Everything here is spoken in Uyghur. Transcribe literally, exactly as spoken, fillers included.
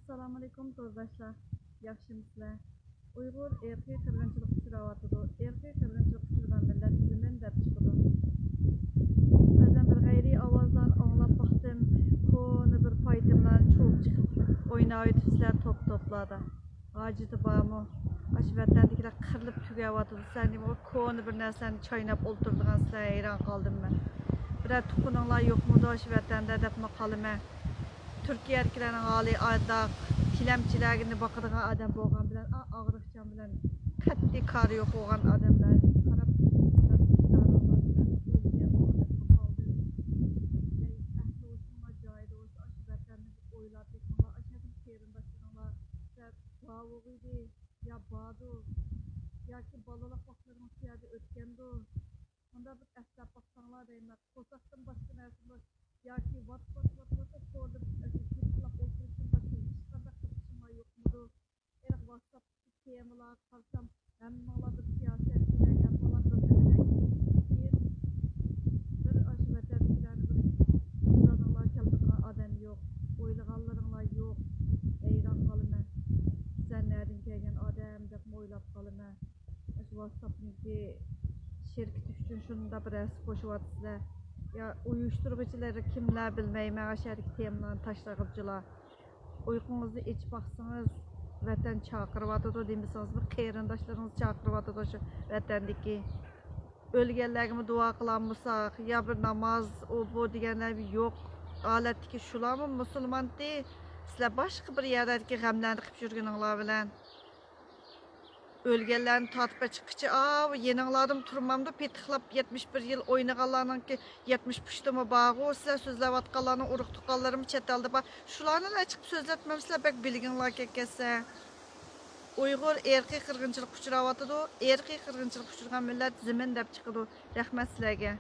ئەسسالامۇئەلەيكۇم تورداشلار، ياخشىمۇسىلەر؟ ئۇيغۇر ئىرقىي قىرغىنچىلىققا ئۇچراۋاتىدۇ. ئىرقىي قىرغىنچىلىققا ئۇچرىغان مىللەت زېمىن دەپ چىقىدۇ. بەزەن بىر غەيرىي ئاۋازلارنى ئاڭلاپ باقتىم. كونا بىر پايتىملارنى چوۋۇپ چىقىپ ئويناۋېتىپسىلەر توپ-توپلاردا. ھاجىتى بارمۇ؟ ئاشۇ ۋەتەندىكىلەر قىرىلىپ تۈگەۋاتىدۇ. سىلەر نېمىغۇ كونا بىر نەرسىلەرنى چايناپ ئولتۇرىدىغانسىلەر، ھەيران قالدىم مەن. بىرەر تۇغقىنىڭلار يوقمىدۇ ئاشۇ ۋەتەندە دەپمۇ قالىمەن. تۈركىيەدىكىلەرنىڭ ھالى ئايداق، تىلەمچىلەرنى باقىدىغان ئادەم بولغان بىلەن، ئا، ئاغرىقچان بىلەن قەتئىي كارى يوق بولغان ئادەملەرگە قاراپ، ئەھلى ھوشۇڭلار جايىدا بولسا، ئاشۇ ۋەتەننى ئويلاپ بېقىڭلار، ئاشۇ قېرىنداشلىرىڭلار بارغۇ ئىدى، يا باردۇ، ياكى بالىلىق ۋاقىتلىرىڭىز شۇ يەردە ئۆتكەندۇ؟ مۇنداق بىر ئەسلەپ باقساڭلار دەيمەن، قورساقتىن باشقا نەرسە بار. ياكى ۋات، ۋات، ۋات، ۋات، ۋات، توردا بىر ئەسلەپ يىقىلاپ ئولتۇرۇشتىن باشقا ھېچقانداق بىر ئىشىڭلار يوقمىدۇ؟ ئېرىق ۋاتساپتىكى تېمىلارغا قارىسام، ھەممىڭلار بىر سىياسەتچىلەر، ھەممىڭلار بىر نېمىلەر. كېيىن بىر ئاشۇ ۋەتەندىكىلەرنى بىر داداڭلار كەلمەيدىغان ئادەم يوق، ئويلىغانلىرىڭلار يوق. ھەيران قالىمەن. سەن نەدىن كەلگەن ئادەم دەپمۇ ئويلاپ قالىمەن. ئاشۇ ۋاتساپنىڭكى شىركىتى ئۈچۈن شۇنداق بىر ھەسسە قوشۇۋاتىسىلەر. يا ئۇيۇشتۇرغۇچىلىرى كىملەر بىلمەيمەن، ئاشۇ يەردىكى تېمىلارنى تاشلىغۇچىلار. ئۇيقۇڭىزنى ئېچىپ باقسىڭىز، ۋەتەن چاقىرىۋاتىدۇ، دېمىسىڭىزمۇ قېرىنداشلىرىڭىز چاقىرىۋاتىدۇ شۇ ۋەتەندىكى. ئۆلگەنلەرگىمۇ دۇئا قىلالمىساق، يا بىر ناماز، ئۇ بۇ دېگەنلەر يوق ھالەتتىكى شۇلارمۇ مۇسۇلمانتى؟ سىلەر باشقا بىر يەرلەردىكى غەملەرنى قىلىپ يۈرگىنىڭلار بىلەن. ئۆلگەنلەرنى تارتىپ چىققىچە، ئاۋۇ يېنىڭلاردىمۇ تۇرمامدۇ؟ پېتىقلاپ يەتمىش بىر يىل ئوينىغانلارنىڭكى يەتمىش پۇشتىمۇ بارغۇ. سىلەر سۆزلەۋاتقانلارنىڭ ئۇرۇق تۇغقانلىرىمۇ چەت ئەلدە بار. شۇلارنىلا چىقىپ سۆزلەتمەمسىلەر، بەك بىلگۈڭلار كەتكەنسە. ئۇيغۇر ئىرقىي قىرغىنچىلىققا ئۇچراۋاتىدۇ. ئىرقىي قىرغىنچىلىققا ئۇچرىغان مىللەت زېمىن دەپ چىقىدۇ. رەھمەت سىلەرگە.